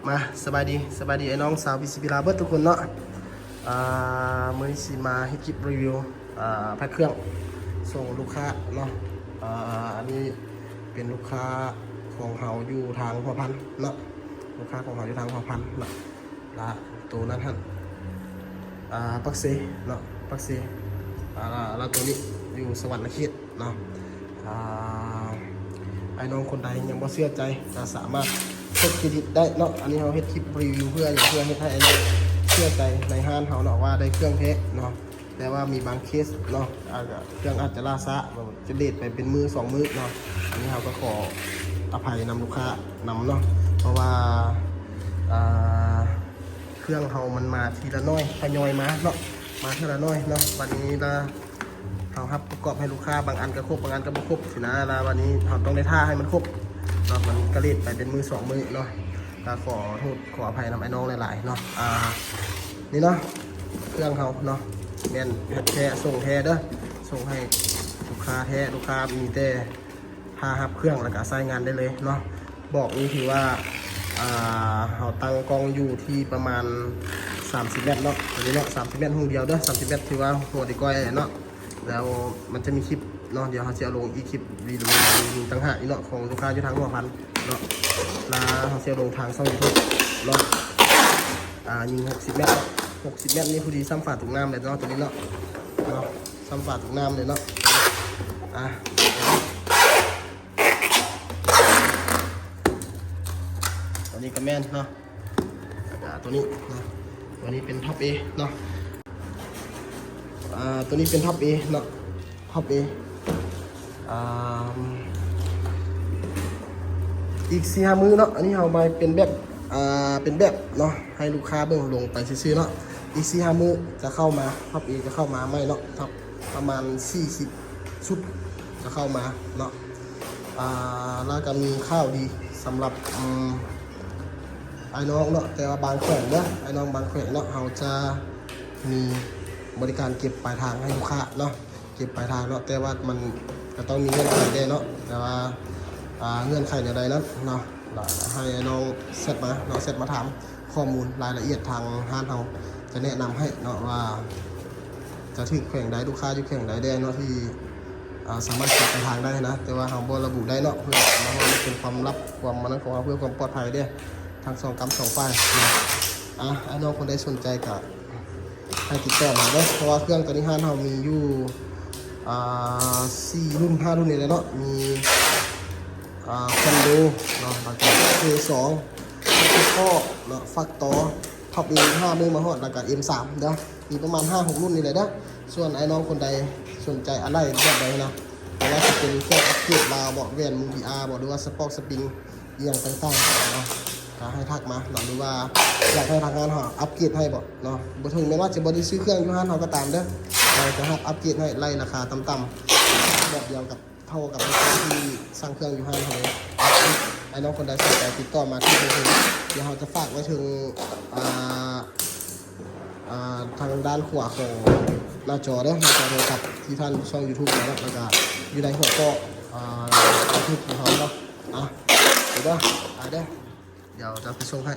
ມາ ສະບາຍດີ ສະບາຍດີ ອ້າຍນ້ອງຊາວພີຊີພີລາວເບິດທຸກຄົນເນາະ. ອ່າ ມື້ນີ້ຊິມາເຮັດຄລິບຣີວິວ ອ່າ ແພັກເຄື່ອງສົ່ງລູກຄ້າເນາະ. ອ່າ ອັນນີ້ເປັນລູກຄ້າຂອງເຮົາຢູ່ທາງຫົວພັນເນາະ, ລູກຄ້າຂອງເຮົາຢູ່ທາງຫົວພັນເນາະ. ລະໂຕນັ້ນຫັ້ນ ອ່າ ປາກເຊເນາະ, ປາກເຊ. ອ່າ ລະ ລະໂຕນີ້ຢູ່ສະຫວັນນະເຂດເນາະ. ອ່າ ອ້າຍນ້ອງຄົນໃດຍັງບໍ່ເຊື່ອໃຈ ກໍສາມາດກົດເຄຣດິດໄດ້ເນາະ. ອັນນີ້ເຮົາເຮັດຄລິບຣີວິວເພື່ອຫຍັງ? ເພື່ອເຮັດໃຫ້ອ້າຍນ້ອງເຊື່ອໃຈໃນຮ້ານເຮົາເນາະ ວ່າໄດ້ເຄື່ອງແທ້ເນາະ. ແຕ່ວ່າມີບາງເຄສເນາະ ອາດຈະ ເຄື່ອງອາດຈະລ່າຊ້າ ຈະເລດໄປເປັນມື້ສອງມື້ເນາະ. ອັນນີ້ເຮົາກໍຂໍອະໄພນຳລູກຄ້ານຳເນາະ ເພາະວ່າ ອ່າ ເຄື່ອງເຮົາມັນມາທີລະໜ້ອຍ ທະຍອຍມາເນາະ, ມາເທື່ອລະໜ້ອຍເນາະ. ບັດນີ້ລະເຮົາຮັບປະກອບໃຫ້ລູກຄ້າ ບາງອັນກໍຄົບ ບາງອັນກໍບໍ່ຄົບຊີ້ນະ. ລະບັດນີ້ເຮົາຕ້ອງໄດ້ຖ້າໃຫ້ມັນຄົບເນາະ, ມັນກະເລດໄປເປັນມື້ສອງມື້ເນາະ. ກໍຂໍໂທດຂໍອະໄພນຳອ້າຍນ້ອງຫຼາຍໆເນາະ. ອ່າ ນີ້ເນາະ ເຄື່ອງເຮົາເນາະ ແມ່ນແພັກແທ້ ສົ່ງແທ້ເດີ ສົ່ງໃຫ້ລູກຄ້າແທ້. ລູກຄ້າມີແຕ່ ຖ້າຮັບເຄື່ອງແລ້ວກໍໃຊ້ງານໄດ້ເລີຍເນາະ. ບອກນີ້ຖືວ່າ ອ່າ ເຮົາຕັ້ງກ້ອງຢູ່ທີ່ປະມານສາມສິບແມັດເນາະ, ຕົວນີ້ເນາະ ສາມສິບແມັດຮູດຽວເດີ, ສາມສິບແມັດຖືວ່າຫົວເດັກນ້ອຍເນາະ. ແລ້ວມັນຈະມີຄລິບເນາະ, ດຽວເຮົາຊິເອົາລົງອີກຄລິບ ວີດີໂອຕ່າງຫາກອີກເນາະ ຂອງລູກຄ້າຢູ່ທາງຫົວພັນເນາະ. ແລ້ວເຮົາຊິເອົາລົງທາງຊ່ອງຢູທູບເນາະ. ອ່າ ຍິງຫົກສິບແມັດເນາະ, ຫົກສິບແມັດນີ້ພໍດີຊ້ຳຝາຕົກນ້ຳເລີຍເນາະ ຕົວນີ້ເນາະ ເນາະ. ຊ້ຳຝາຕົກນ້ຳເລີຍເນາະ. ອ່າ ຕົວນີ້ກໍແມ່ນເນາະ, ແລ້ວກໍຕົວນີ້ເນາະ, ຕົວນີ້ເປັນທັອບເອເນາະ. ອ່າ ຕົວນີ້ເປັນທັອບເອເນາະ, ທັອບເອ. ອ່າ ອີກສີ່ຫ້າມື້ເນາະ, ອັນນີ້ເຮົາມາເປັນແບບ ອ່າ ເປັນແບບເນາະ ໃຫ້ລູກຄ້າເບິ່ງລົງໄປຊື່ໆເນາະ. ອີກສີ່ຫ້າມື້ຈະເຂົ້າມາ, ທັອບເອຈະເຂົ້າມາໃໝ່ເນາະ, ທັອບປະມານສີ່ສິບຊຸດຈະເຂົ້າມາເນາະ. ອ່າ ແລ້ວກໍມີຂ່າວດີສຳລັບ ອືມ ອ້າຍນ້ອງເນາະ, ແຕ່ວ່າບາງແຂວງເດີ ອ້າຍນ້ອງບາງແຂວງເນາະ, ເຮົາຈະມີບໍລິການເກັບປາຍທາງໃຫ້ລູກຄ້າເນາະ, ເກັບປາຍທາງເນາະ. ແຕ່ວ່າມັນກໍຕ້ອງມີເງື່ອນໄຂແດ່ເນາະ, ແຕ່ວ່າ ອ່າ ເງື່ອນໄຂແນວໃດນັ້ນເນາະ ໃຫ້ອ້າຍນ້ອງແຊັດມາເນາະ, ແຊັດມາຖາມ ຂໍ້ມູນລາຍລະອຽດ ທາງຮ້ານເຮົາຈະແນະນຳໃຫ້ເນາະ ວ່າຈະຖືກແຂວງໃດ, ລູກຄ້າຢູ່ແຂວງໃດແດ່ເນາະ ທີ່ ອ່າ ສາມາດເກັບປາຍທາງໄດ້ນະ. ແຕ່ວ່າເຮົາບໍ່ລະບຸໄດ້ເນາະ ເພື່ອ ເພາະວ່າມັນເປັນຄວາມລັບ ຄວາມອັນນັ້ນຂອງເຮົາ ເພື່ອຄວາມປອດໄພເດ້ ທັງສອງກຳສອງຝ່າຍເນາະ. ອ່າ ອ້າຍນ້ອງຄົນໃດສົນໃຈກະໃຫ້ຕິດຕໍ່ມາເດີ ເພາະວ່າເຄື່ອງຕົວນີ້ຮ້ານເຮົາມີຢູ່ ອ່າ ສີ່ລຸ້ນຫ້າລຸ້ນນີ້ແຫຼະເນາະ, ມີ ອ່າ ຄອນໂດເນາະ ແລ້ວກໍເອສອງ ເນາະ ຟາກຕໍ່ ທັອບເອຫ້າມື້ມາຮອດ ແລ້ວກໍເອັມສາມເດີ, ມີປະມານຫ້າຫົກລຸ້ນນີ້ແຫຼະເດີ. ສ່ວນອ້າຍນ້ອງຄົນໃດສົນໃຈອາໄຫຼ່ແບບໃດນະ ບໍ່ວ່າຊິເປັນເຄື່ອງອັບເກຣດລາວບໍ ແຫວນມູນດີອາບໍ ຫຼືວ່າສະປອກສະປຣິງ ອີ່ຫຍັງຕ່າງໆເນາະ ກໍໃຫ້ທັກມາເນາະ ຫຼືວ່າຢາກໃຫ້ທາງຮ້ານເຮົາອັບເກຣດໃຫ້ບໍເນາະ. ບໍ່ເຖິງແມ່ນວ່າຈະບໍ່ໄດ້ຊື້ເຄື່ອງຢູ່ຮ້ານເຮົາກໍຕາມເດີ, ເຮົາຈະຮັບອັບເກຣດໃຫ້ໄລ່ລາຄາຕ່ຳໆ ແບບດຽວກັບ ເທົ່າກັບລູກຄ້າທີ່ສັ່ງເຄື່ອງຢູ່ຮ້ານເຮົາເລີຍ. ອ້າຍນ້ອງຄົນໃດສົນໃຈຕິດຕໍ່ມາທີ່ເບີໂທ ດຽວເຮົາຈະຝາກໄວ້ເທິງ ອ່າ ອ່າ ທາງດ້ານຂວາຂອງໜ້າຈໍເດີ, ໜ້າຈໍໂທລະສັບທີ່ທ່ານ ຊ່ອງຢູທູບເນາະ ແລ້ວກໍຢູ່ໃນຫົວຂໍ້ ອ່າ ຢູທູບຂອງເຮົາເນາະ. ອ່ະ ໄປເດີ ໄປເດີ ດຽວຈະໄປສົ່ງໃຫ້.